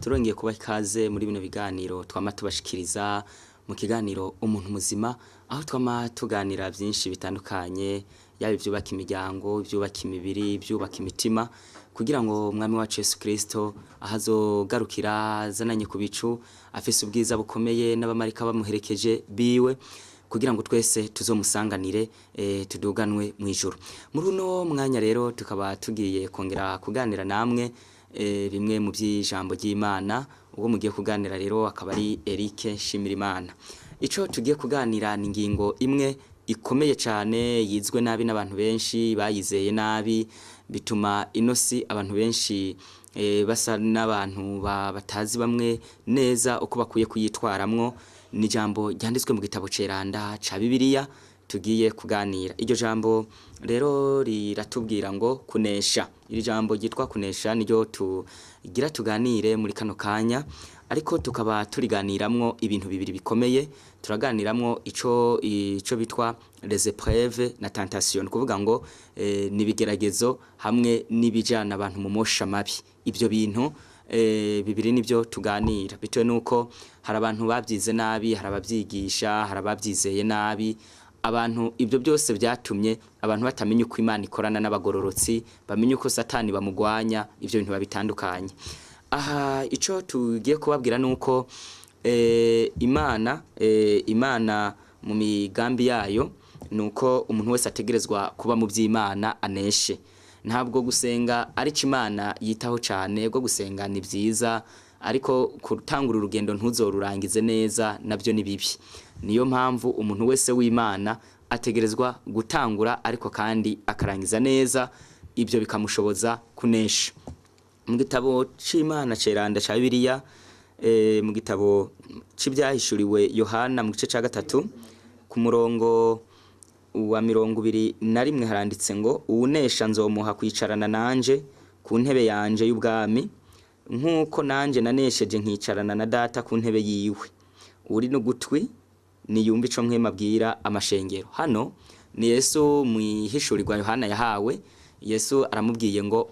Turongeye kuba ikaze muri bino biganiro twama tubashikiriza mu kiganiro Umuntu Muzima, aho twama tuganira byinshi bitandukanye, yaba ibyubaka imiryango, ibyubaka imibiri, ibyubaka imitima, kugira ngo Umwami wacu Yesu Kristo aho azogarukira azananye ku bicu afise ubwiza bukomeye n'abamarika bamuherekeje biwe, kugira ngo twese tuzomusanganire, tuduganwe mu ijuru. Muri uno mwanya rero tukaba tugiye kongera kuganira namwe bimwe mu by'ijambo ry'Imana. Ubwo mugiye kuganira rero akaba ari Eric Nshimirimana. Ico tugiye kuganira ni ingingo imwe ikomeye cyane yizwe nabi n'abantu benshi bayizeye nabi, bituma inosi abantu benshi basa n'abantu batazi bamwe neza uko bakwiye kuyitwaramwo. Ni ijambo ryanditswe mu gitabo ceranda ca Bibiliya tugiye kuganira. Iryo jambo rero riratubwira ngo kunesha. Iri jambo ryitwa kunesha niryo tugira tuganire muri kano kanya, ariko tukaba turiganiramwo ibintu bibiri bikomeye. Turaganiramwo ico bitwa les épreuves na tentation, kuvuga ngo nibigeragezo hamwe n'ibijana abantu mu mosha mabi. Ibyo bintu bibiri nibyo tuganira, bitewe nuko hari abantu babyize nabi, hari ababyigisha, hari ababyizeye nabi. Abantu ibyo byose byatumye abantu batamenya uko Imana ikorana n'abagororotsi, bamenye uko Satani bamugwanya, ibyo bintu babitandukanye. Aha ico tugiye kubabwira nuko Imana mu migambi yayo nuko umuntu wese ategerezwa kuba mu by'Imana aneshe. Ntabwo gusenga ari Imana yitaho cyane, bwo gusenga ni byiza, ariko gutangura urugendo ntuzorurangize neza nabyo ni bibi. Niyo mpamvu umuntu wese w'Imana ategerezwa gutangura ariko kandi akarangiza neza, ibyo bikamushoboza kunesha. Mu gitabo c'Imana ceranda ca Bibiliya, mu gitabo c'ibyahishuriwe Yohana mu gice ca 3 ku murongo wa 21 haranditse ngo: uwunesha nzomuha kwicarana nanje ku ntebe yanje y'ubwami, nkuko nanje nanesheje nkicarana na Data ku ntebe yiwe. Uri n'ugutwi niyumva ico Mpwemu abwira amashengero. Hano ni Yesu mwihishurirwa Yohana yahawe. Yesu aramubwiye ngo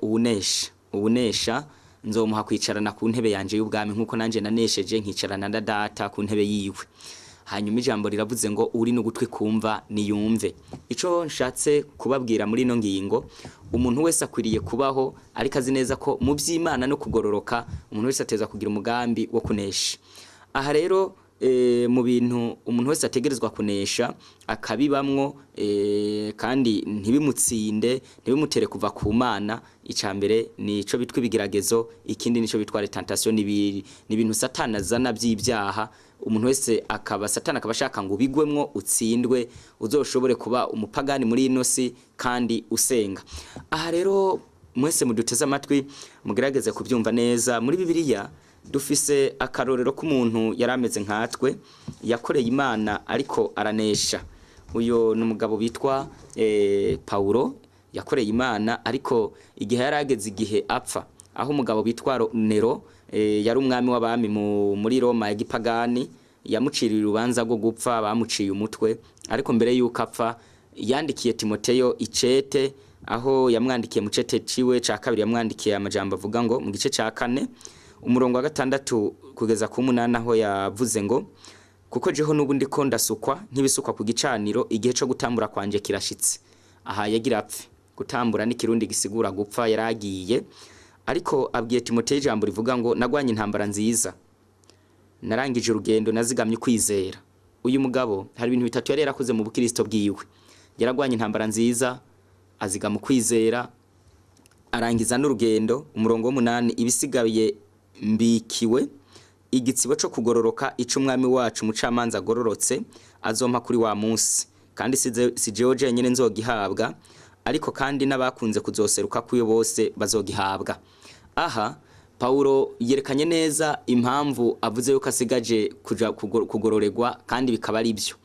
uwunesha nzomuha kwicarana ku ntebe yanje y'ubwami, nkuko nanje nanesheje nkicarana na Data ku ntebe yiwe. Hanyuma ijambo riravuze ngo uri n'ugutwi kumva niyumve. Ico nshatse kubabwira muri ino ngingo, umuntu wese akwiriye kubaho ariko azi neza ko mu by'Imana no kugororoka umuntu wese ateza kugira umugambi wo kunesha. Aha rero mu bintu umuntu wese ategerezwa kunesha akabibamwo, kandi ntibimutsinde, ntibimutere kuva ku Mana. Icambere nico bitwa ibigeragezo, ikindi nico bitwa tentation, ni ibintu Satani azana by'ibyaha. Umuntu wese akaba Satani akaba ashaka ngo ubigwemwo utsindwe, uzoshobore kuba umupagani muri ino si kandi usenga. Aha rero mwese muduteze amatwi mugerageze kubyumva neza. Muri Bibiliya dufise akarorero k'umuntu yarameze nkatwe, yakoreye Imana ariko aranesha. Uyo ni umugabo bitwa Paulo, yakoreye Imana ariko igihe yarageze igihe apfa, aho umugabo bitwa Nero, yari umwami w'abami muri Roma ya gipagani, yamuciriye urubanza rwo gupfa, bamuciye umutwe. Ariko mbere yuko apfa yandikiye Timoteyo icete, aho yamwandikiye mu cete ciwe ca kabiri, yamwandikiye amajambo avuga ngo mu gice ca 4 umurongo wa 6 kugeza ku 8, aho yavuze ngo: kuko jeho nubu ndiko ndasukwa nk'ibisukwa ku gicaniro, igihe co gutambura kwanje kirashitse. Aha yagira apfe. Gutambura ni kirundi gisigura gupfa, yaragiye. Ariko abwiye Timoteyo ijambo rivuga ngo: nagwanye intambara nziza, narangije urugendo, nazigamye kwizera. Uyu mugabo hari ibintu bitatu yari yarakoze mu bukristo bwiwe. Yaragwanye intambara nziza, azigama kwizera, arangiza n'urugendo. Umurongo w'8: ibisigaye mbikiwe igitsibo co kugororoka, ico Umwami wacu umucamanza agororotse azompa kuri wa munsi, kandi si jewe jenyine nzogihabwa, ariko kandi n'abakunze kuzoseruka kuyo bose bazogihabwa. Aha Paulo yerekanye neza impamvu avuze yuko asigaje kuja kugororerwa, kandi bikaba ari byo.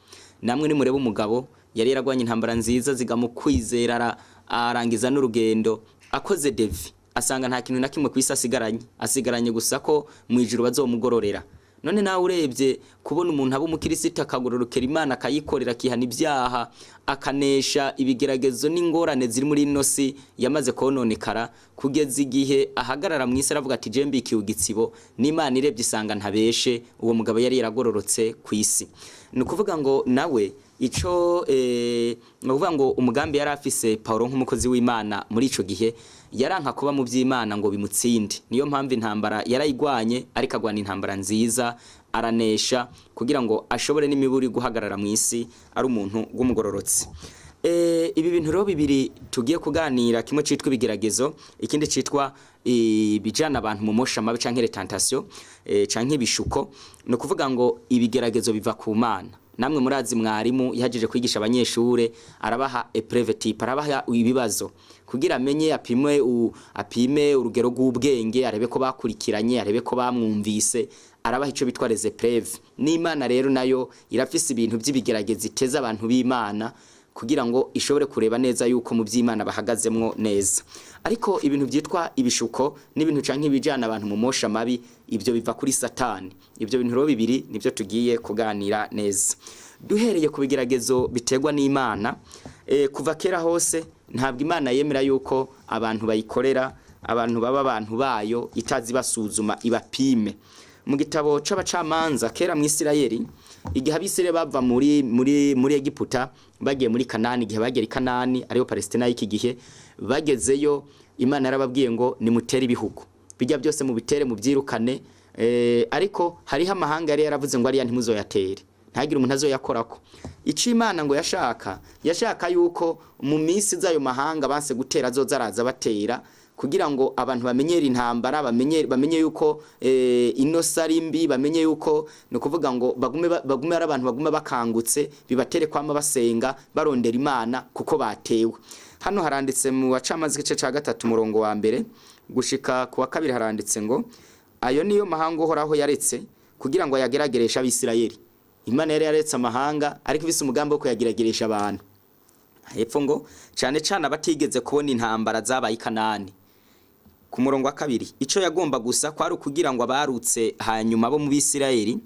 Namwe nimurebe umugabo yari yaragwanye intambara nziza, zigamukwizera, arangiza n'urugendo, akoze devi asanga nta kintu na kimwe kwisi asigaranye, asigaranye gusa ko mu ijuru bazomugororera. None nawe urebye kubona umuntu aba umukristo akagororokera Imana, akayikorera, akihana ibyaha, akanesha ibigeragezo n'ingorane ziri muri ino si yamaze kononekara, kugeza igihe ahagarara mu isi aravuga ati je mbikiwe igitsibo, n'Imana irebye isanga ntabeshe, uwo mugabo yari yaragororotse ku isi. Ni ukuvuga ngo nawe ico ni ukuvuga ngo umugambi yari afise Paulo nk'umukozi w'Imana muri ico gihe, yaranka kuba mu by'Imana ngo bimutsinde. Niyo mpamvu intambara yarayigwanye, ariko agwana intambara nziza, aranesha kugira ngo ashobore n'imiburi guhagarara mu isi ari umuntu w'umugororotsi. Ibi bintu rero bibiri tugiye kuganira, kimwe citwa ibigeragezo, ikindi citwa ibijana abantu mu mosha mabi canke les tentations, canke ibishuko. Ni ukuvuga ngo ibigeragezo biva ku Mana. Namwe murazi mwarimu yahejeje kwigisha abanyeshure arabaha épreuve type, arabaha ibibazo kugira amenye, apime apime urugero rw'ubwenge, arebe ko bakurikiranye, arebe ko bamwumvise, arabaha ico bitwa les épreuves. N'Imana rero nayo irafise ibintu by'ibigeragezo iteza abantu b'Imana kugira ngo ishobore kureba neza yuko mu by'Imana bahagazemwo neza. Ariko ibintu byitwa ibishuko n'ibintu canke ibijana abantu mu mosha mabi, ibyo biva kuri Satani. Ibyo bintu rero bibiri nibyo tugiye kuganira neza. Duhereye ku bigeragezo biterwa n'Imana, kuva kera hose ntabwo Imana yemera yuko abantu bayikorera, abantu baba abantu bayo itazi basuzuma ibapime. Mu gitabo c'abacamanza kera mu Isirayeli, igihe Abisirayeli bava muri Egiputa bagiye muri Kanani, igihe bagera i Kanani ariyo Palestina y'iki gihe, bagezeyo Imana yarababwiye ngo nimutere ibihugu bijya byose, mubitere, mubyirukane. Ariko hariho amahanga yari yaravuze ngo ariya ntimuzoyatere, ntagire umuntu azoyakorako. Ico Imana ngo yashaka yuko mu minsi z'ayo mahanga banse gutera azoza araza batera, kugira ngo abantu bamenyere intambara, bamenye yuko ino sari mbi, bamenye yuko ni ukuvuga ngo bagume ari abantu bagume bakangutse, bibatere kwama basenga barondera Imana kuko batewe. Hano haranditse mu Bacamanza igice ca 3 umurongo wa 1 gushika ku wa 2, haranditse ngo ayo niyo mahanga Uhoraho yaretse kugira ngo ayageragereshe Abisirayeli. Imana yari yaretse amahanga ariko ifise umugambi wo kuyagerageresha abantu. Hepfo ngo cane cane abatigeze kubona intambara zabaye i Kanani. Ku murongo wa 2, ico yagomba gusa kwari ukugira ngo abarutse hanyuma bo mu Bisirayeli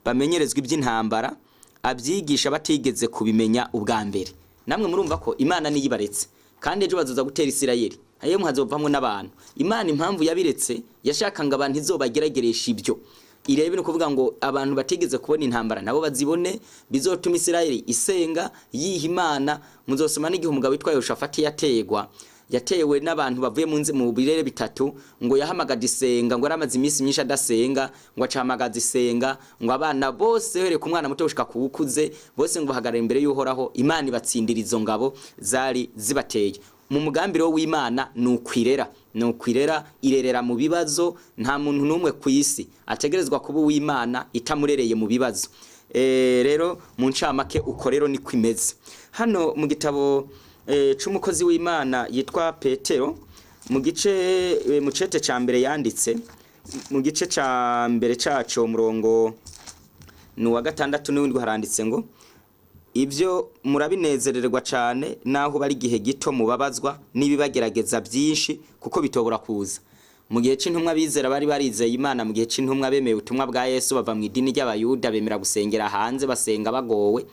bamenyerezwe iby'intambara, abyigisha batigeze kubimenya ubwa mbere. Namwe murumva ko Imana niyibaretse, kandi ejo bazoza gutera Isirayeli, ayo muhazovamwo n'abantu. Imana impamvu yabiretse, yashaka ngo abantu izobagerageresha ibyo irebe, ni ukuvuga ngo abantu batigeze kubona intambara nabo bazibone, bizotuma Isirayeli isenga yiha Imana. Muzosoma n'igihe umugabo witwa Yehoshafati yategwa, yatewe n'abantu bavuye mu nzi mu birere bitatu, ngo yahamagaje isenga, ngo yaramaze iminsi myinshi adasenga, ngo acahamagaza isenga, ngo abana bose uhereye ku mwana muto gushika ku wukuze bose ngo bahagarare imbere y'Uhoraho, Imana ibatsindira izo ngabo zari zibateye. Mu mugambi rero w'Imana ni ukwirera, ni ukwirera, irerera mu bibazo. Nta muntu n'umwe ku isi ategerezwa kuba uw'Imana itamurereye mu bibazo. Rero mu ncamake uko rero niko imeze. Hano mu gitabo c'umukozi w'Imana yitwa Petero, mu gice mu cete ca mbere yanditse, mu gice ca mbere caco umurongo ni uwa 6 n'uwindwi, haranditse ngo ibyo murabinezererwa cane naho bari igihe gito mubabazwa n'ibibagerageza byinshi, kuko bitobora kuza. Mu gihe c'intumwa bizera bari barizeye Imana, mu gihe c'intumwa bemeye ubutumwa bwa Yesu, bava mu idini ry'Abayuda, bemera gusengera hanze, basenga bagowe.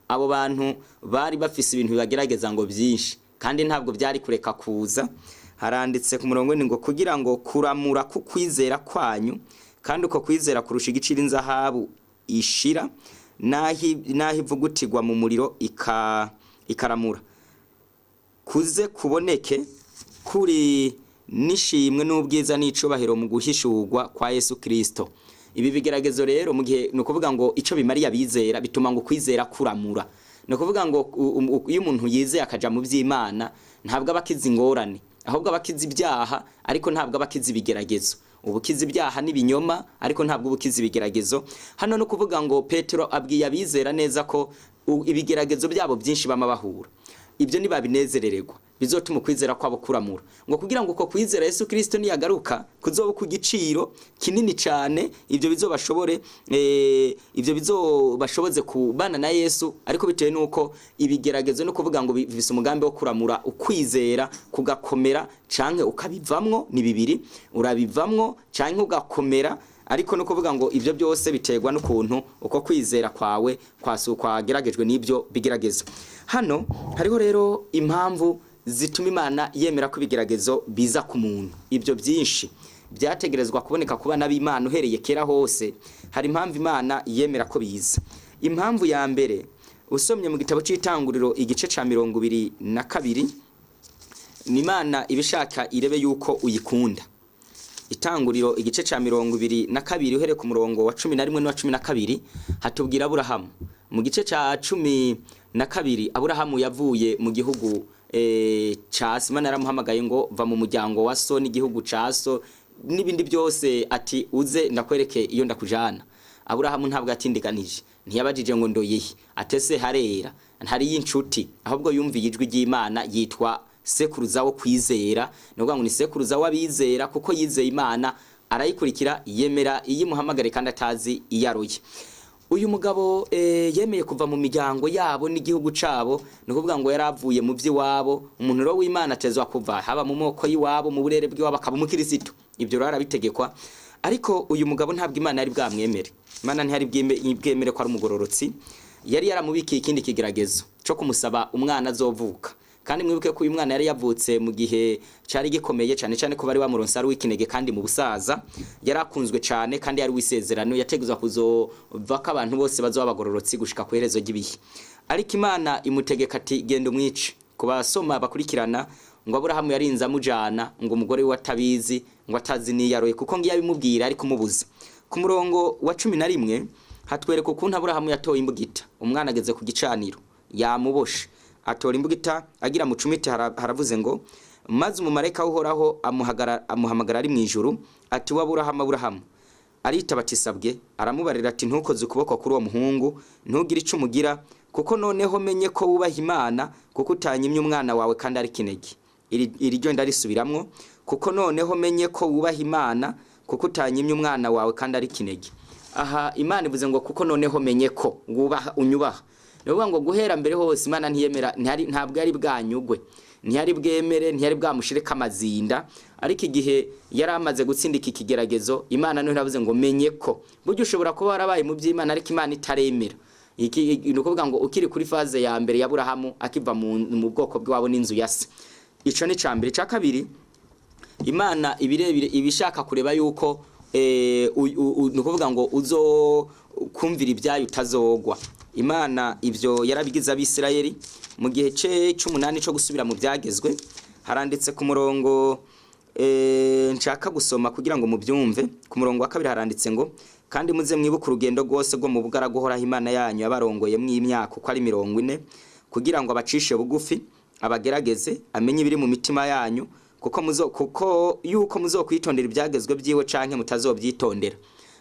Abo bantu bari bafise ibintu bibagerageza ngo byinshi, kandi ntabwo byari kureka kuza. Haranditse ku murongo ngo kugira ngo kuramura kukwizera kwanyu, kandi uko kwizera kurusha igiciro inzahabu ishira, naho ivugutirwa mu muriro ikaramura, kuze kuboneke kuri nishimwe n'ubwiza n'icubahiro mu guhishurwa kwa Yesu Kristo. Ibi bigeragezo rero mu gihe ni ukuvuga ngo ico bimariye abizera, bituma ngo kwizera kuramura. Ni ukuvuga ngo iyo umuntu yizeye akaja mu by'Imana, ntabwo aba akiza ingorane, ahubwo aba akiza ibyaha, ariko ntabwo aba akiza ibigeragezo. Ubukiza ibyaha n'ibinyoma, ariko ntabwo ubukiza ibigeragezo. Hano no kuvuga ngo Petero abwiye abizera neza ko ibigeragezo byabo byinshi bama bahura, ibyo ntibabinezerererwa, bizotuma ukwizera kwabo kuramura, ngo kugira ngo uko kwizera Yesu Kristo niyagaruka kuzoba ku giciro kinini cyane, ibyo bizobashobore ibyo bizobashoboze kubana na Yesu. Ariko bitewe nuko ibigeragezo no kuvuga ngo bifise umugambi wo kuramura ukwizera kugakomera, canke ukabivamwo, ni bibiri, urabivamwo canke ugakomera. Ariko no kuvuga ngo ibyo byose biterwa n'ukuntu uko kwizera kwawe kwageragejwe n'ibyo bigeragezo. Hano hariho rero impamvu zituma Imana yemera ko ibigeragezo biza ku muntu. Ibyo byinshi byategerezwa kuboneka ku bana b'Imana uhereye kera hose. Hari impamvu Imana yemera ko biza. Impamvu ya mbere, usomye mu gitabo cy'Itanguriro igice ca 22, ni Imana ibishaka irebe yuko uyikunda. Itanguriro igice ca 22 uhereye ku murongo wa 11 n'uwa 12, hatubwira Aburahamu. Mu gice ca 12 Aburahamu yavuye mu gihugu ca se. Imana yaramuhamagaye ngo va mu muryango wa so n'igihugu ca so n'ibindi byose, ati uze ndakwereke iyo ndakujana. Aburahamu ntabwo yatindiganije, ntiyabajije ngo ndoyehe, atese harera ntari y'incuti, ahubwo yumviye ijwi ry'Imana yitwa sekuruza wo kwizera. Ni ukuvuga ngo ni sekuruza w'abizera, kuko yizeye Imana arayikurikira, yemera iyimuhamagare kandi atazi iyo aroye. Uyu mugabo yemeye kuva mu miryango yabo n'igihugu cabo, ni ukuvuga ngo yaravuye mu by'iwabo. Umuntu rero w'Imana atezwa kuva haba mu moko y'iwabo, mu burere bw'iwabo, akaba umukirisitu. Ibyo rero arabitegekwa. Ariko uyu mugabo ntabwo Imana yari bwamwemere. Imana ntiyari bwemere ko ari umugororotsi. Yari yaramubikiye ikindi kigeragezo cyo kumusaba umwana azovuka. Kandi mwibuke ko uyu mwana yari yavutse mu gihe cari gikomeye cyane cyane ko bari bamuronse ari w'ikinege kandi mu busaza, yari akunzwe cyane kandi yari wisezerano, yategezwa kuzova ko abantu bose bazoba abagororotsi gushika ku iherezo ry'ibihe. Ariko Imana imutegeka ati genda umwice. Ku basoma bakurikirana ngo Aburahamu yarinze amujana, ngo umugore we atabizi, ngo atazi niyaroye, kuko ngiyo abimubwira ari kumubuza. Ku murongo wa 11 hatwereka ukuntu Aburahamu yatoye imbugita. Umwana ageze ku gicaniro yamuboshe, atora imbugita agira mucumite. Haravuze ngo maze umumarayika w'Uhoraho amuhamagara ari mu ijuru ati wa Aburahamu, Aburahamu. Aritaba ati sabwe. Aramubarira ati ntukoze ukuboko kuri uwo muhungu, ntugire ico umugira, kuko noneho menye ko wubaha Imana, kuko utanyimye umwana wawe kandi ari kinege. Iri ryo ndarisubiramwo, kuko noneho menye ko wubaha Imana, kuko utanyimye umwana wawe kandi ari kinege. Aha Imana ivuze ngo kuko noneho menye ko wubaha, unyubaha. Ni ukuvuga ngo guhera mbere hose Imana ntiyemera, ntabwo yari bwanyugwe, ntiyari bwemere, ntiyari bwamushireko amazinda. Ariko igihe yari amaze gutsinda iki kigeragezo, Imana niho yavuze ngo menye ko. Burya ushobora kuba warabaye mu by'Imana ariko Imana itaremera. Iki ni ukuvuga ngo ukiri kuri faze ya mbere ya Aburahamu akiva mu bwoko bw'iwabo n'inzu ya se. Ico ni ca mbere. Ica kabiri, Imana ibirebire ibishaka kureba yuko ni ukuvuga ngo uzo kumvira ibyayo utazogwa. Imana ivyo yarabigize Abisirayeli mu gihe ce c'umunani co gusubira mu byagezwe. Haranditse ku murongo nshaka gusoma kugira ngo mubyumve. Ku murongo wa 2 haranditse ngo kandi muze mwibuke urugendo rwose rwo mu bugaragu Uhoraho Imana yanyu yabarongoye mw'imyaka uko ari 40, kugira ngo abacishe bugufi, abagerageze, amenye ibiri mu mitima yanyu, kuko yuko muzokwitondera ibyagezwe byiwe canke mutazobyitondera.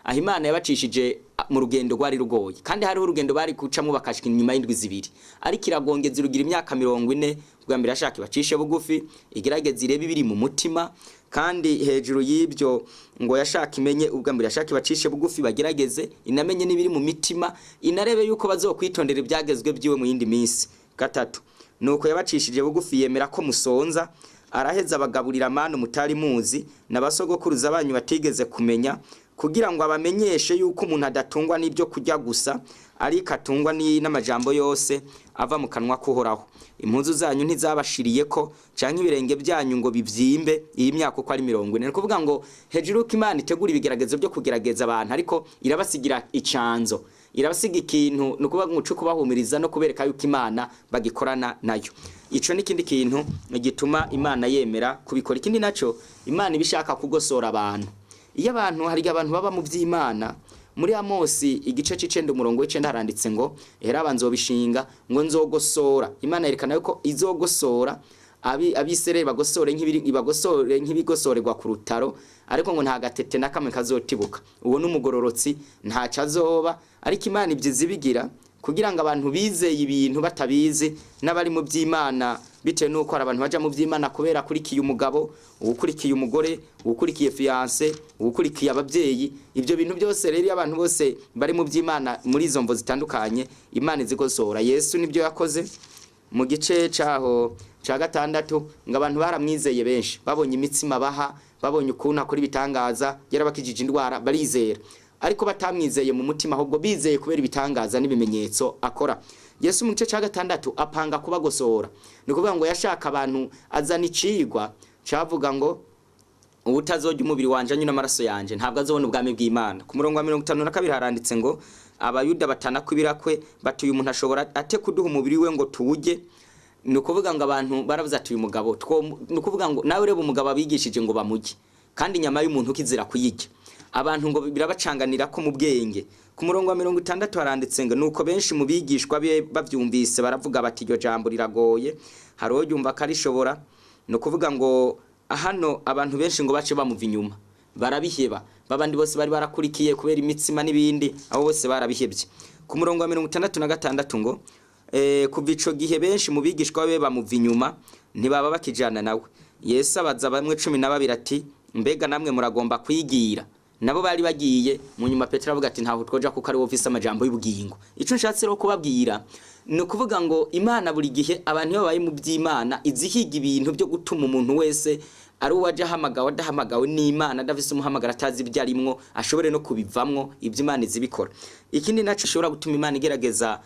Aho Imana yabacishije mu rugendo rwari rugoye, kandi hariho urugendo bari gucamo bakashika inyuma y'indwi 2, ariko iragongeza urugira imyaka 40. Bwa mbere ashaka ibacishe bugufi, igerageze irebe ibiri mu mutima. Kandi hejuru y'ibyo ngo yashaka imenye, ubwa mbere yashaka ibacishe bugufi bagerageze, inamenye n'ibiri mu mitima, inarebe yuko bazokwitondera ibyagezwe byiwe mu yindi minsi. 3, nuko yabacishije bugufi yemera ko musonza, araheza abagaburira amanu mutari muzi n'abasogokuruza banyu batigeze kumenya, kugira ngo abamenyeshe yuko umuntu adatungwa n'ibyo kurya gusa, ariko atungwa n'amajambo yose ava mu kanwa k'Uhoraho. Impuzu zanyu ntizabashiriye ko canke ibirenge byanyu ngo bivyimbe iyi myaka uko ari 40. Ni ukuvuga ngo hejuru uko Imana itegura ibigeragezo byo kugerageza abantu, ariko irabasigira icanzo, irabasiga ikintu, ni ukuvuga ngo cyo kubahumiriza no kubereka yuko Imana bagikorana nayo. Ico ni ikindi kintu gituma Imana yemera kubikora. Ikindi naco, Imana ibishaka kugosora abantu. Iyo abantu hari abantu baba mu by'Imana, muri Amosi igice c'icenda umurongo w'icenda haranditse ngo hera abanzobishinga ngo nzogosora. Imana yerekana yuko izogosora Abisirayeli bagosore nk'ibiri, ibagosore nk'ibigosorerwa ku rutaro, ariko ngo nta gatete na kamwe kazotibuka. Uwo n'umugororotsi ntaco azoba. Ariko Imana ibyo izibigira kugira ngo abantu bizeye ibintu batabizi n'abari mu by'Imana, bitewe nuko hari abantu baja mu by'Imana kubera akurikiye umugabo, uwukurikiye umugore, uwukurikiye fiancé, uwukurikiye ababyeyi. Ibyo bintu byose rero iyo abantu bose bari mu by'Imana muri izo mvo zitandukanye, Imana izigosora. Yesu nibyo yakoze mu gice caho ca 6, ngo abantu baramwizeye benshi babonye imitsima baha Babonye ukuntu akora ibitangaza, yarabakijije indwara, barizera, ariko batamwizeye mu mutima, ahubwo bizeye kubera ibitangaza n'ibimenyetso akora. Yesu mu gice cya 6 apanga kubagosora. Ni ukuvuga ngo yashaka abantu, azana icigwa cavuga ngo uwutazorya umubiri wanje anywe n'amaraso yanje ntabwo azobona ubwami bw'Imana. Ku murongo wa 52 haranditse ngo Abayuda batana kubirakwe batuye umuntu ashobora ate kuduha umubiri we ngo tuwurye. Ni ukuvuga ngo abantu baravuze ati uyu mugabo, ni ukuvuga ngo nawe reba umugabo abigishije ngo bamurye, kandi inyama y'umuntu kizira kuyirya. Abantu ngo birabacanganira ko mu bwenge. Ku murongo wa 60 haranditse ngo nuko benshi mu bigishwa be bavyumvise baravuga bati iryo jambo riragoye, hari uwo yumva akarishobora. Ni ukuvuga ngo hano abantu benshi ngo bace bamuva inyuma, barabiheba. Babandi bose bari barakurikiye kubera imitsima n'ibindi, abo bose barabihebye. Ku murongo wa 66 ngo kuva ico gihe benshi mu bigishwa be bamuva inyuma, ntibaba bakijana nawe. Yesu abaza bamwe 12 ati mbega namwe muragomba kwigira? Nabo bari bagiye. Mu nyuma Petero avuga ati ntaho twoja kuko ari wowe ufise amajambo y'ubugingo. Ico nshatse rero kubabwira ni ukuvuga ngo Imana buri gihe abantu iyo babaye mu by'Imana izihiga ibintu byo gutuma umuntu wese ari uwaje ahamagawe adahamagawe n'Imana, adafise umuhamagara, atazi ibyo arimwo, ashobore no kubivamwo. Ibyo Imana izibikora. Ikindi naco ishobora gutuma Imana igerageza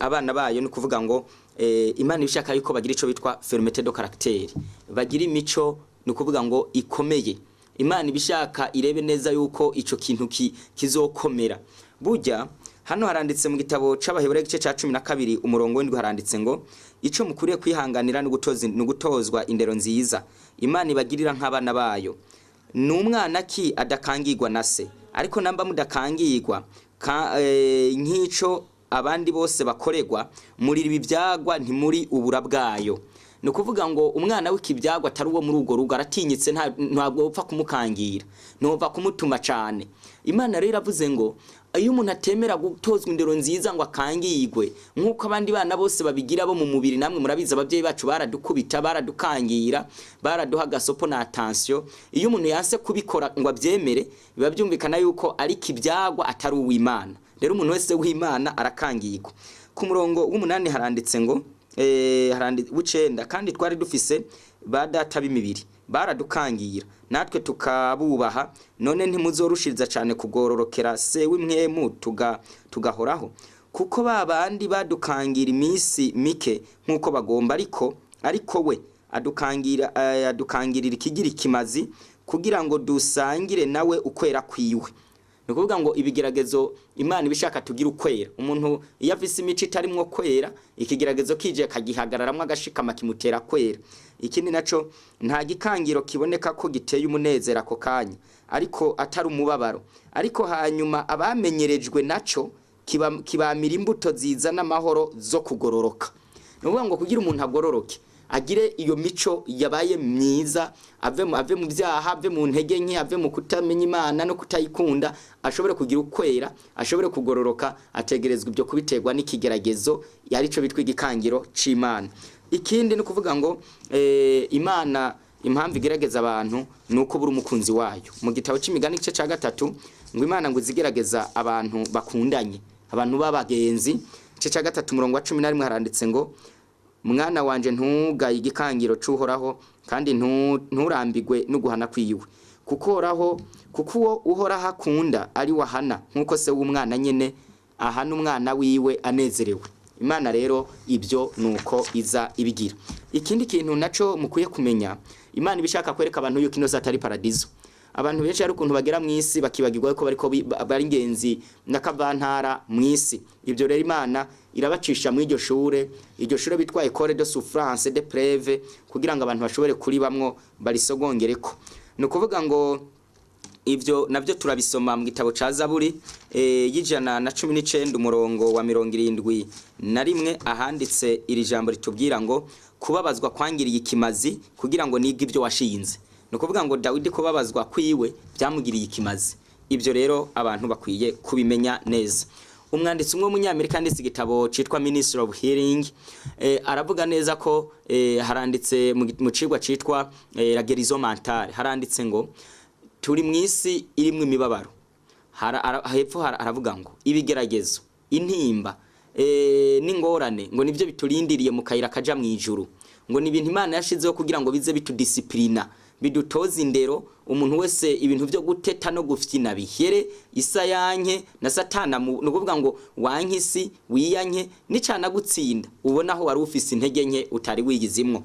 abana bayo, ni ukuvuga ngo Imana ibishaka yuko bagira ico bitwa fermeté de caractère, bagira imico, ni ukuvuga ngo ikomeye. Imana ibishaka irebe neza yuko ico kintu kizokomera. Burya hano haranditse mu gitabo c'Abaheburayo igice ca 12 umurongo w'indwi, haranditse ngo ico mukuriye kwihanganira no gutozwa indero nziza Imana ibagirira nk'abana bayo. Ni umwana ki adakangirwa na se? Ariko namba mudakangirwa nk'ico abandi bose bakorerwa, muri ibi byagwa ntimuri ubura bwayo. Ni ukuvuga ngo umwana w'ikibyagwa atari uwo muri urwo rugo aratinyitse, ntabwo upfa kumukangira, ntupfa kumutuma cyane. Imana rero iravuze ngo iyo umuntu atemera gutozwa indero nziza ngo akangirwe nk'uko abandi bana bose babigira bo mu mubiri, namwe murabizi ababyeyi bacu baradukubita, baradukangira, baraduha agasopo na attention. Iyo umuntu yanse kubikora ngo abyemere, biba byumvikana yuko ari kibyagwa, atari uw'Imana. Rero umuntu wese w'Imana arakangirwa. Ku murongo w'8 haranditse ngo w'icenda, kandi twari dufise ba data b'imibiri baradukangira natwe tukabubaha, none ntimuzorushiriza cyane kugororokera se w'imwemu tugahoraho? Kuko ba bandi badukangira iminsi mike nk'uko bagomba, ariko we adukangira adukangirira ikigira ikimazi, kugira ngo dusangire nawe ukwera kwiwe. Ni ukuvuga ngo ibigeragezo Imana ibishaka tugira ukwera. Umuntu iyo afise imico itarimwo kwera, ikigeragezo kije akagihagararamwo agashikama, kimutera kwera. Ikindi naco, nta gikangiro kiboneka ko giteye umunezero ako kanya, ariko atari umubabaro, ariko hanyuma abamenyerejwe naco kibamira imbuto zizana amahoro zo kugororoka. Ni ukuvuga ngo kugira umuntu agororoke, agire iyo mico yabaye myiza, ave mu byaha, ave mu ntege nke, ave mu kutamenya Imana no kutayikunda, ashobore kugira ukwera, ashobore kugororoka, ategerezwa ibyo kubiterwa n'ikigeragezo, arico bitwa igikangiro c'Imana. Ikindi ni ukuvuga ngo Imana impamvu igerageza abantu ni uko buri umukunzi wayo. Mu gitabo c'Imigani igice ca 3 ngo Imana ngo izigerageza abantu bakundanye, abantu b'abagenzi. Igice ca 3 umurongo wa 11 haranditse ngo mwana wanje ntugaye igikangiro c'Uhoraho, kandi nturambigwe no guhana kwiwe, kuko Uhoraho, kuko uwo Uhoraho akunda ari wahana, nkuko se w'umwana nyene ahana umwana wiwe anezerewe. Imana rero ibyo nuko iza ibigira. Ikindi kintu naco mukwiye kumenya, Imana ibishaka kwereka abantu yuko ino si atari paradizo. Abantu benshi hari ukuntu bagera mu isi bakibagirwa ko bariko bari ingenzi n'akavantara mu isi. Ibyo rero Imana irabacisha mu iryo shure, iryo shure bitwa École de souffrance de preuve, kugira ngo abantu bashobore kuribamwo barisogongereko. Ni ukuvuga ngo ivyo navyo turabisoma mu gitabo ca Zaburi y'119 umurongo wa 71, ahanditse iri jambo ritubwira ngo kubabazwa kwangiriye ikimazi kugira ngo nige ibyo washinze. Ni ukuvuga ngo Dawidi kubabazwa kwiwe byamugiriye ikimazi. Ibyo rero abantu bakwiye kubimenya neza. Umwanditsi umwe w'umunyamerika yanditse igitabo citwa Ministry of Healing, aravuga neza ko haranditse mu cigwa citwa La guérison mentale, haranditse ngo turi mu isi irimwo imibabaro. Hepfo aravuga ngo ibigeragezo, intimba, n'ingorane ngo nivyo biturindiriye mu kayira kaja mu ijuru, ngo ni ibintu Imana yashizeho kugira ngo bize bitudisciplina, Bidutoze indero. Umuntu wese ibintu byo guteta no gufyina bihere isa yanke na Satana, ni ukuvuga ngo wanke isi, wiyanke nicana gutsinda, ubona aho wari ufise intege nke utari wigizimwo.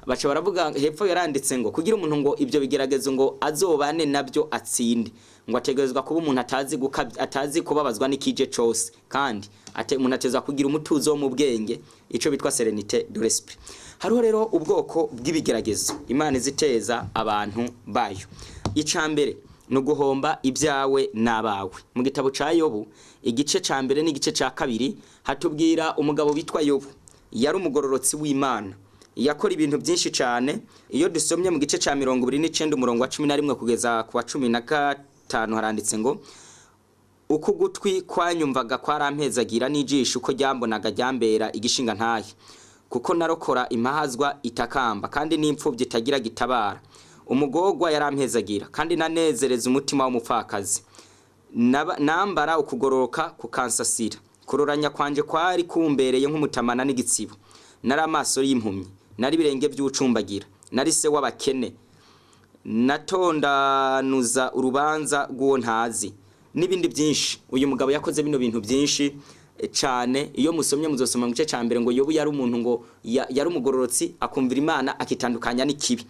Baca baravuga hepfo, yaranditse ngo kugira umuntu ngo ibyo bigeragezo ngo azobane nabyo atsinde, ngo ategerezwa kuba umuntu atazi gukabya, atazi kubabazwa n'ikije cose, kandi umuntu atezwa kugira umutuzo wo mu bwenge, ico bitwa sérénité de l'esprit. Hariho rero ubwoko bw'ibigeragezo Imana iziteza abantu bayo. Ica mbere ni uguhomba ibyawe n'abawe. Mu gitabo ca Yobu, igice ca mbere n'igice ca kabiri, hatubwira umugabo witwa Yobu. Yari umugororotsi w'Imana, yakora ibintu byinshi cyane. Iyo dusomye mu gice ca 29, umurongo wa 11 kugeza ku wa 15, haranditse ngo: "Uko ugutwi kwanyumvaga kwarampezagira, n'ijisho uko ryambonaga ryambera igishinga ntahe, kuko narokora impahazwa itakamba kandi n'imfubyi itagira gitabara. Umugorwa yarampezagira, kandi nanezereza umutima w'umupfakazi. Nambara ukugororoka kukansasira, kuroranya kwanje kwari kumbereye nk'umutamana n'igitsibo. Nari amaso y'impumyi, nari ibirenge by'ucumbagira, nari se w'abakene, natondanuza urubanza rw'uwo ntazi", n'ibindi byinshi. Uyu mugabo yakoze bino bintu byinshi cane. Iyo musomye, muzosoma mu gice ca mbere ngo Yobu yari umuntu ngo yari umugororotsi, akumvira Imana, akitandukanya n'ikibi.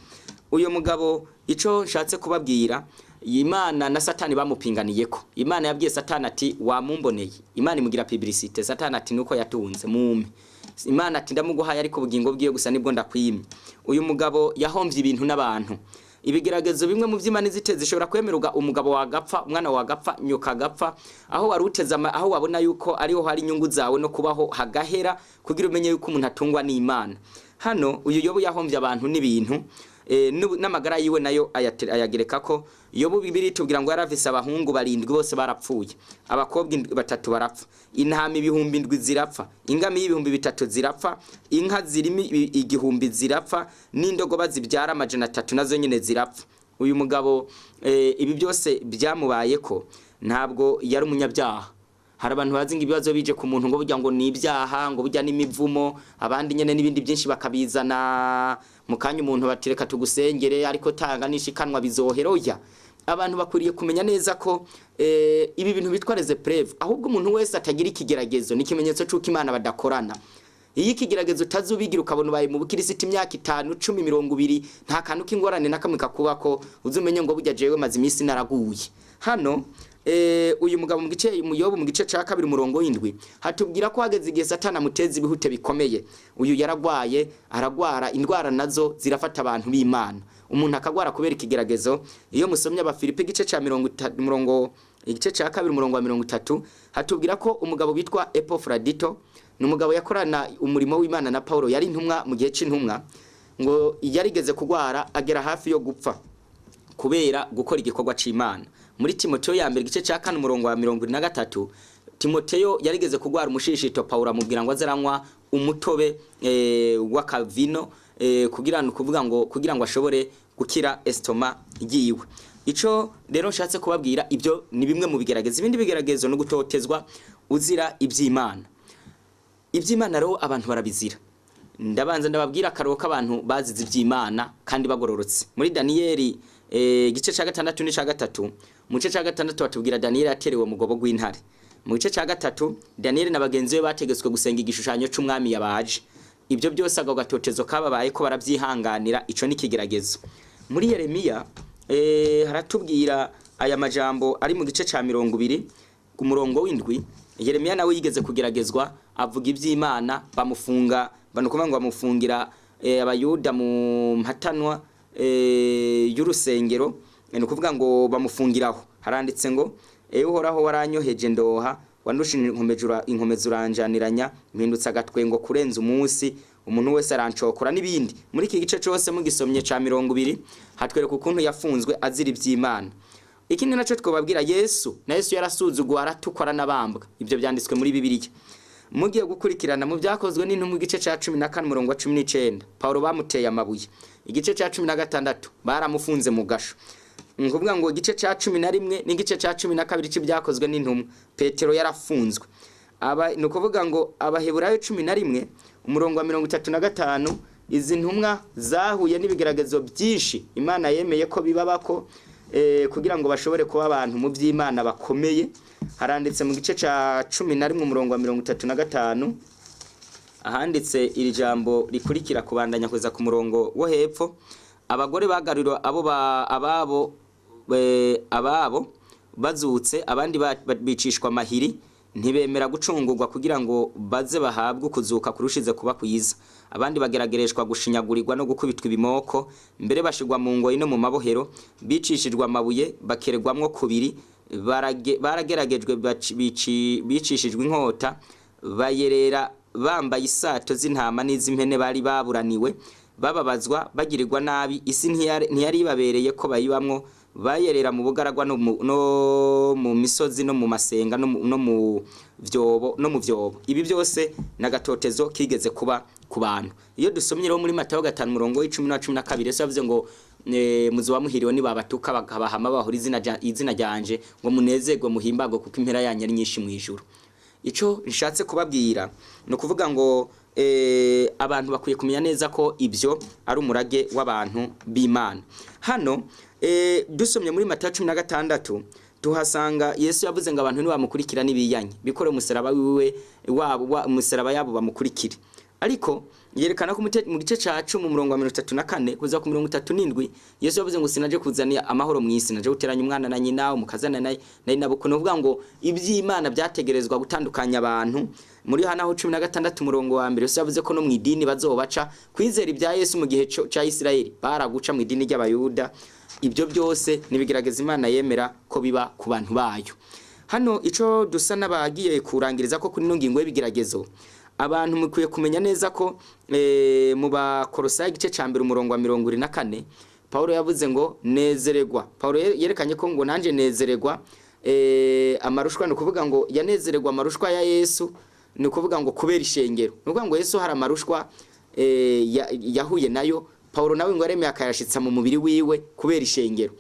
Uyu mugabo, ico nshatse kubabwira, Imana na Satani bamupinganiyeko. Imana yabwiye Satani ati: "Wamumboneye?" Imana imugira publicité. Satani ati: "Nuko yatunze mume." Imana ati: "Ndamuguhaye, ariko ubugingo bwiwe gusa nibwo ndakwimye." Uyu mugabo yahomvye ibintu n'abantu. Ibigeragezo bimwe mu vy'Imana iziteze zishobora kwemererwa: umugabo wagapfa, umwana wagapfa, nyoka agapfa, aho wari uteze aho wabona yuko ariho hari inyungu zawe no kubaho hagahera, kugira umenye yuko umuntu atungwa n'Imana. Hano uyu Yobu yahomvye abantu n'ibintu, n'amagara yiwe nayo ayagereka ko. Yobu, Bibiliya itubwira ngo yarafise abahungu barindwi, bose barapfuye, abakobwa batatu barapfa, intama 7,000 zirapfa, ingamiya 3,000 zirapfa, inka zirimo 1,000 zirapfa, n'indogoba zibyara 300 nazo nyine zirapfa. Uyu mugabo, ibi byose byamubayeko, ntabwo yari umunyabyaha. Hari abantu bazi ngo ibibazo bije ku muntu ngo burya ngo ni ibyaha, ngo burya n'imivumo, abandi nyene n'ibindi byinshi bakabizana mu kanya. Umuntu batireka tugusengere, ariko tanga nishikanwa bizohera. Oya, abantu bakwiriye kumenya neza ko ibi bintu bitwa les épreuves, ahubwo umuntu wese atagira ikigeragezo ni ikimenyetso c'uko Imana badakorana. Iyo ikigeragezo utazubigira, ukabona ubaye mu bukirisiti imyaka 5, 10, 20, nta kantu k'ingorane na kamwe kakubako, uzumenye ngo burya jewe maze iminsi naraguye. Hano uyu mugabo mu gice mu Yobu, mu gice ca kabiri, umurongo w'indwi, hatubwira ko hageze igihe Satani amuteza ibihute bikomeye. Uyu yaragwaye, aragwara indwara nazo zirafata abantu b'Imana, umuntu akagwara kubera ikigeragezo. Iyo musomye Abafilipi, igice ca 30, umurongo, igice ca kabiri, umurongo wa 30, hatubwira ko umugabo witwa Epafrodito, ni umugabo yakorana umurimo w'Imana na Paulo, yari intumwa mu gihe c'intumwa, ngo yarigeze kugwara agera hafi yo gupfa kubera gukora igikorwa c'Imana. Muri Timoteyo ya mbere, igice ca kane, umurongo wa 73, Timoteyo yarigeze kugwara umushishito. Paulo amubwira ngo azaranywa umutobe w'akavino kugira ngo, kuvuga ngo kugira ngo ashobore gukira estomac yiwe. Ico rero nshatse kubabwira, ibyo ni bimwe mu bigeragezo. Ibindi bigeragezo no gutotezwa uzira iby'Imana. Iby'Imana rero abantu barabizira. Ndabanza ndababwira akaroro k'abantu bazize iby'Imana kandi bagororotse. Muri Daniyeli, igice ca gatandatu n'ica gatatu. Mu gice ca gatandatu batubwira Daniyeli yaterewe mu gobo rw'intare. Mu gice ca gatatu, Daniyeli na bagenzi be bategetswe gusenga igishushanyo c'umwami yabaje. Ibyo byose, ako gatotezo kababaye ko barabyihanganira, ico ni ikigeragezo. Muri Yeremiya, haratubwira aya majambo ari mu gice ca 20 ku murongo w'indwi. Yeremiya nawe yigeze kugeragezwa, avuga iby'Imana, bamufunga, banukuvuga ngo bamufungira Abayuda mu mpatanwa y'urusengero, ni ukuvuga ngo bamufungiraho. Haranditse ngo: "Ewe Uhoraho, waranyoheje ndoha, wandusha inkomezi uranjaniranya, mpindutse agatwengo kurenza umunsi, umuntu wese arancokora", n'ibindi. Muri iki gice cose mugisomye ca 20, hatwereka ukuntu yafunzwe azira iby'Imana. Ikindi naco twobabwira, Yesu, na Yesu yarasuzuguwe, aratukwa, aranabambwa. Ibyo byanditswe muri Bibiliya. Mugiye gukurikirana mu Byakozwe n'Intumwa, igice ca 14, umurongo wa 19, Paulo bamuteye amabuye. Igice ca 16, baramufunze mu gasho. Ni ukuvuga ngo igice ca 11 n'igice ca 12 c'Ibyakozwe n'Intumwa, Petero yarafunzwe. Aba ni ukuvuga ngo Abaheburayo 11, umurongo wa 35. Izi ntumwa zahuye n'ibigeragezo byinshi Imana yemeye ko bibabako kugira ngo bashobore kuba abantu mu by'Imana bakomeye. Haranditse mu gice ca 11 umurongo wa 35, ahanditse iri jambo rikurikira kubandanya kuza ku murongo wo hepfo: abagore bagarurira abo ababo bazutse, abandi bicishwa amahiri, ntibemera gucungurwa kugira ngo baze bahabwe kuzuka kurushize kuba kwiza. Abandi bageragereshwa gushinyagurirwa no gukubitwa ibimoko, mbere bashigwa mu ngoyi no mu mabohero, bicishijwe amabuye, bakeregwamwo kubiri, barageragejwe, bicishijwe inkota, bayerera bambaye isato z'intama n'iz'impene, bari baburaniwe, bababazwa, bagirirwa nabi, isi ntiyari ibabereye ko bayibamwo, bayerera mu bugaragwa no mu misozi no mu masenga no mu vyobo no mu vyobo. Ibi byose nagatotezo kigeze kuba ku bantu. Iyo dusomye rero muri Matayo 5 murongo w'10 na 12, Yesu yavuze ngo muzoba muhiriwe nibabatuka bakabahama bahora izina ryanje, ngo munezerwe muhimbagwe kuko impera yanyu ari nyinshi mu ijuru. Ico nshatse kubabwira no kuvuga ngo abantu bakwiye kumenya neza ko ibyo ari umurage w'abantu b'Imana. Hano dusomye muri Matayo 16 tuhasanga Yesu yavuze ngo abantu nibamukurikira nibiyanye bikore umusaraba wiwe wabo umusaraba yabo bamukurikire. Ariko yerekana ko mu gice ca 10 mu murongo wa 34 kuza ku 37, Yesu yavuze ngo sinaje kuzana amahoro mu isi, naje guteranya umwana na nyina, umukazana na nyina. Kuvuga ngo iby'Imana byategerezwa gutandukanya abantu. Muri Yohana 16 umurongo wa mbere, Yesu yavuze ko no mu idini bazobaca kwizera ibya Yesu mu gihe ca Isirayeli baraguca mu idini ry'Abayuda. Ibyo byose nibigerageza Imana yemera ko biba ku bantu bayo. Hano ico dusa n'abagiye kurangiriza ko kuri no ngingo y'ibigeragezo, abantu mukwiye kumenya neza ko mu Bakolosayi igice ca mbere umurongo wa 24, Paulo yavuze ngo nezererwa. Paulo yerekanye ko ngo nanje nezererwa amarushwa, no kuvuga ngo yanezererwa amarushwa ya Yesu, ni kuvuga ngo kubera ishengero. Ni kuvuga ngo Yesu hari amarushwa yahuye nayo, Paulo nawe ngo aremeye akayashitsa mu mubiri wiwe kubera ishengero.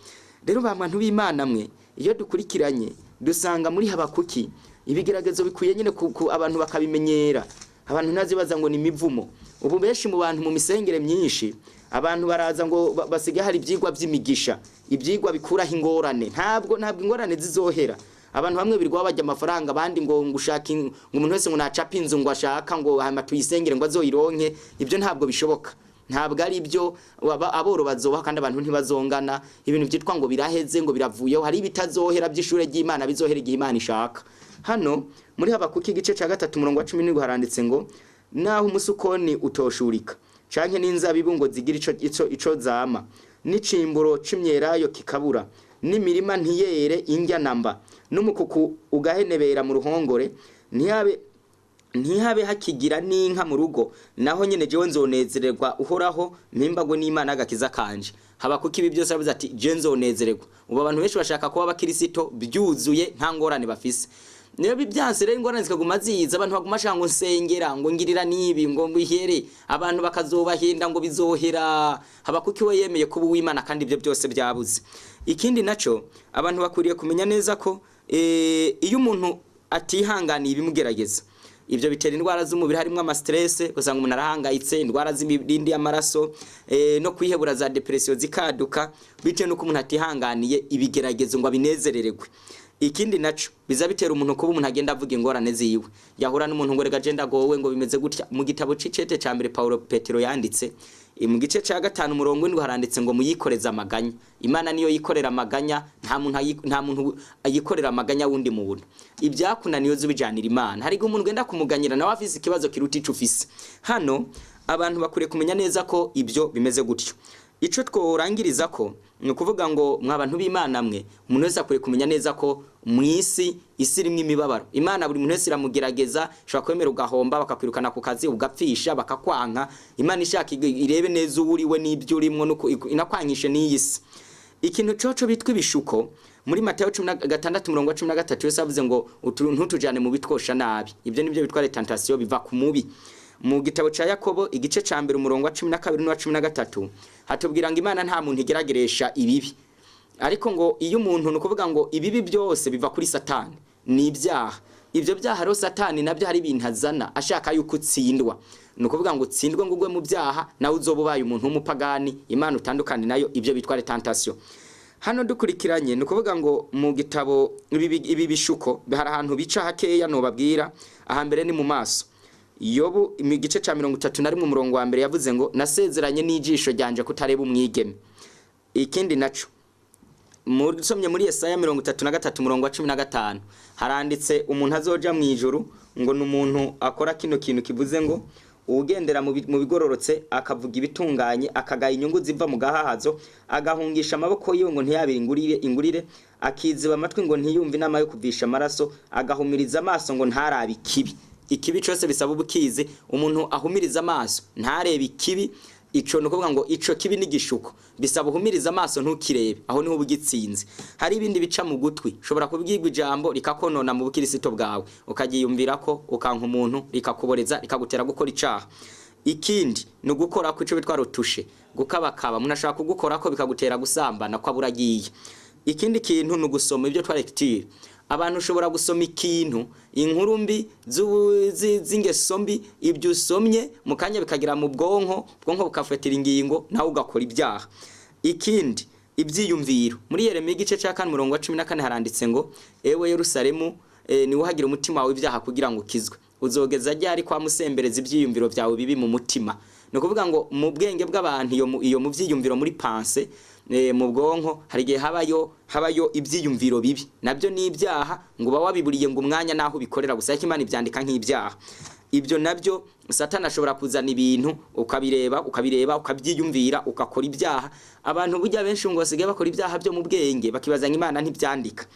Rero ba bantu b'Imana mwe, iyo dukurikiranye dusanga muri Habakuki ibigeragezo bikwiye nyine ku abantu bakabimenyera. Abantu ntazibaza ngo ni imivumo. Ubu benshi mu bantu mu misengere myinshi abantu baraza ngo basigaye hari ibyigwa by'imigisha, ibyigwa bikuraho ingorane. Ntabwo ingorane zizohera. Abantu bamwe birwa bajya amafaranga, abandi ngo ngushaka ngo umuntu wese ngo nacapa inzu ngo ashaka ngo hama tuyisengere ngo azoyironke. Ibyo ntabwo bishoboka, ntabwo ari ibyo. Aboro bazoba kandi abantu ntibazongana. Ibintu byitwa ngo biraheze ngo biravuyeho, hari ibitazohera by'ishure ry'Imana bizohera igihe Imana ishaka. Hano muri Habakuki igice ca 3 umurongo wa 17 haranditse ngo naho umusukoni utoshurika canke n'inzabibu ngo zigira ico zama, n'icimburo c'imyelayo kikabura, n'imirima ntiyere indya namba, n'umukuku ugahenebera mu ruhongore, ntihabe hakigira n'inka mu rugo, naho nyene jewe nzonezererwa Uhoraho, mpimbagwe n'Imana agakiza kanje. Habakuki ibi byose yavuze ati je nzonezererwa. Ubu abantu benshi bashaka kuba abakirisito byuzuye nta ngorane bafise. Niyo bibyanse rero ingorane zikaguma ziza, abantu baguma bashaka ngo nsengera ngo ngirira nibi ngo mbihere, abantu bakazobahinda ngo bizohera. Habakuki we yemeye kuba uw'Imana kandi ibyo byose byabuze. Ikindi naco abantu bakwiriye kumenya neza ko iyo umuntu atihanganiye ibimugerageza, ibyo bitera indwara z'umubiri harimo ama stress, usanga umuntu arahangayitse, indwara z'imirindi y'amaraso, no kwihebura za depression zikaduka bitewe nuko umuntu atihanganiye ibigeragezo ngo abinezerererwe. Ikindi naco biza bitera umuntu kuba umuntu agenda avuga ingorane ziwe, yahura n'umuntu ngo rega agenda gowe ngo bimeze gutya. Mu gitabo c'icete ca mbere Paulo Petero yanditse mu gice ca 5 umurongo w'indwi haranditse ngo muyikoreza amaganya. Imana niyo yikorera amaganya, nta muntu ayikorera amaganya wundi muntu. Ibyakunaniye uzubijanira Imana. Hari umuntu ugenda kumuganyira nawe afise ikibazo kiruta ico ufise. Hano abantu bakwiye kumenya neza ko ibyo bimeze gutyo. Ico tworangiriza ko ni ukuvuga ngo mwa bantu b'Imana mwe, umuntu wese akwiye kumenya neza ko mu isi irimwe imibabaro. Imana buri muntu wese iramugerageza, ushobora kwemera ugahomba, bakakwirukana ku kazi, ugapfisha, bakakwanka. Imana ishaka irebe neza uwo uriwe n'ibyo urimwo, nuko inakwankishe n'iyi si. Ikintu coco bitwa ibishuko muri Matayo 16 umurongo wa 13, Yesu yavuze ngo ntutujane mu bitwosha nabi. Ibyo nibyo bitwa tentation, biva ku mubi. Mu gitabo ca Yakobo igice ca mbere umurongo wa 12 n'uwa 13 hatubwira ngo Imana nta muntu igerageresha ibibi, ariko ngo iyo umuntu, nukuvuga ngo ibibi byose biva kuri Satani, ni ibyaha. Ibyo byaha rero Satani nabyo hari ibintu azana ashaka yuko utsindwa. Ni ukuvuga ngo utsindwe ngo ugwe mu byaha, nawe uzoba ubaye umuntu w'umupagani, Imana utandukane nayo, ibyo bitwa tentation. Hano dukurikiranye, ni ukuvuga ngo mu gitabo ibi bishuko hari ahantu bica hakeya nobabwira. Ahambere ni mu maso. Yobu mu gice ca 31 umurongo wa mbere yavuze ngo nasezeranye n'ijisho ryanje kutareba umwigeme. Ikindi naco musomye muri Yesaya 33 umurongo wa 15 haranditse umuntu azoja mu ijuru ngo ni umuntu akora kino kintu kivuze ngo ugendera mu bigororotse, akavuga ibitunganye, akagaya inyungu ziva mu gahahazo, agahungisha amaboko yiwe ngo ntiyabire ingurire, akiziba amatwi ngo ntiyumve inama yo kuvisha amaraso, agahumiriza amaso ngo ntarabe ikibi. Ikibi cyose bisaba ubukizi. Umuntu ahumiriza amaso ntarebe ikibi, ico ni ukuvuga ngo ico kibi ni igishuko, bisaba uhumiriza amaso ntukirebe, aho niho ubugitsinze. Hari ibindi bica mu gutwi, ushobora kubwirwa ijambo rikakonona mu bukirisito bwawe, ukagiyumvira ko ukanka umuntu, rikakuboreza, rikagutera gukora icaha. Ikindi ni ugukora ko ico bitwa rotushe, gukabakaba, umuntu ashobora kugukora ko bikagutera gusambana ko aburagiye. Ikindi kintu ni ugusoma ibyo twa lecture. Abantu ushobora gusoma ikintu, inkuru mbi z'ingeso mbi, ibyo usomye mu kanya bikagira mu bwonko, ubwonko bukafatira ingingo nawe ugakora ibyaha. Ikindi ibyiyumviro. Muri Yeremiya igice cya 4 umurongo wa 14 haranditse ngo ewe Yerusalemu, niwuhagira umutima wawe ibyaha kugira ngo ukizwe, uzogeza ryari kwa musembereza ibyiyumviro byawe bibi mu mutima. Ni ukuvuga ngo mu bwenge bw'abantu, iyo mu byiyumviro muri pense, mu bwonko hari igihe habayo ibyiyumviro bibi, nabyo ni ibyaha, ngo uba wabiburiye ngo umwanya naho ubikorera gusa, ariko Imana ibyandika nk'ibyaha. Ibyo nabyo Satani ashobora kuzana ibintu ukabireba, ukabireba, ukabyiyumvira, ugakora ibyaha. Abantu burya benshi ngo basigaye bakora ibyaha byo mu bwenge, bakibaza ngo Imana ntibyandika.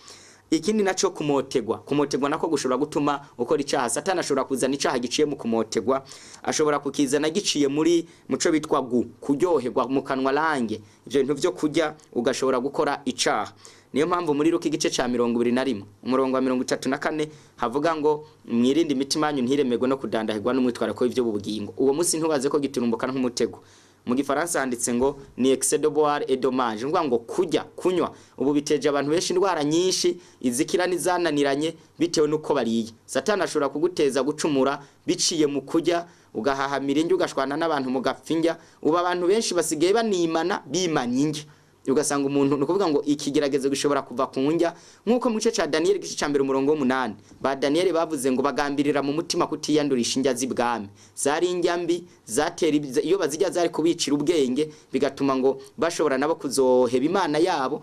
Ikindi naco kumotegwa. Kumotegwa nako gushobora gutuma ukora icaha. Satani ashobora kuzana icaha giciye mu kumotegwa, ashobora kukizana giciye muri muco bitwa kuryoherwa mu kanwa lange, ivyo bintu vyo kurya ugashobora gukora icaha. Niyo mpamvu muri Luka igice ca 21 umurongo wa 34 havuga ngo mwirinde imitima yanyu ntiremerwe no kudandahirwa n'umwitwarako w'ivyo bugingo. Uwo munsi ntubaze ko giturumbuka nk'umutego. Mu gifaransa handitse ngo ni excès de boire et de manger, ngo kurya kunywa. Ubu biteje abantu benshi indwara nyinshi izikira n'izananiranye bitewe nuko bariye. Satani ashobora kuguteza gucumura biciye mu kurya, ugahahamira indyo, ugashwana n'abantu mugapfa indya. Ubu abantu benshi basigaye banimana bimanya indya, ugasanga umuntu, ni ukuvuga ngo ikigeragezo gishobora kuva ku ndya, nk'uko mu gice ca Daniel igice ca 1 umurongo wa 8 ba Daniel bavuze ngo bagambirira mu mutima kutiyandurisha indya z'ibwami. Zari indya mbi zatera iyo bazijya zari kubicira ubwenge, bigatuma ngo bashobora nabo kuzoheba Imana yabo,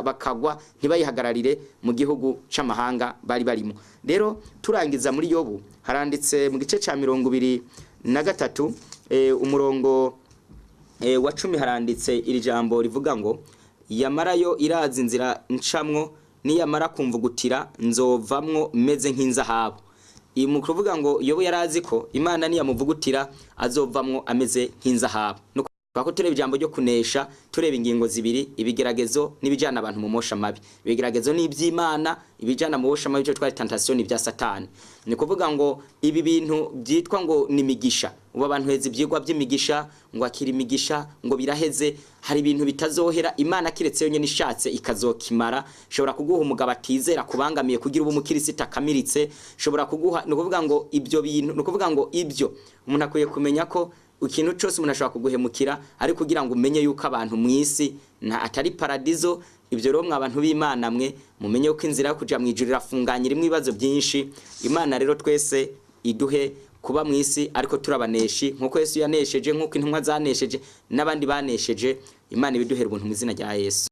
bakagwa ntibayihagararire mu gihugu c'amahanga bari barimo. Rero turangiza muri Yobu haranditse mu gice ca 23 umurongo wa 10 haranditse iri jambo rivuga ngo yamarayo irazi inzira ncamwo, niyamara kumvugutira nzovamwo meze nk'inzahabu. Mu kuvuga ngo Yobu yarazi ko Imana niyamuvugutira azovamwo ameze nk'inzahabu. Twako tureba ijambo ryo kunesha, tureba ingingo zibiri, ibigeragezo n'ibijana abantu mu mosha mabi. Ibigeragezo ni iby'Imana, ibijana mu mosha mabi cyo twari tentation ni bya Satani. Ni kuvuga ngo ibi bintu byitwa ngo ni imigisha. Ubu abantu heze ibyigwa by'imigisha, ngo akira imigisha, ngo biraheze, hari ibintu bitazohera. Imana kiretse yonyene ishatse ikazokimara. Shobora kuguha umugabo atizera kubangamiye kugira ubu umukirisita akamiritse, shobora kuguha, ni kuvuga ngo ibyo bintu, ni kuvuga ngo ibyo umuntu akwiye kumenya ko ikintu cyose umuntu ashobora kuguhemukira, ariko kugira ngo umenye yuko abantu mu isi na atari paradizo. Ibyo rero mwa bantu b'Imana mwe mumenye yuko inzira yo kuja mu ijuru irafunganye, irimo ibibazo byinshi. Imana rero twese iduhe kuba mu isi ariko turabaneshi, nkuko Yesu yanesheje, nkuko intumwa zanesheje n'abandi banesheje. Imana ibiduhere ubuntu mu izina rya Yesu.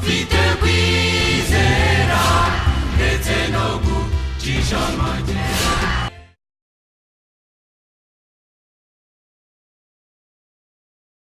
Mfite kwizera ndetse no gucisha.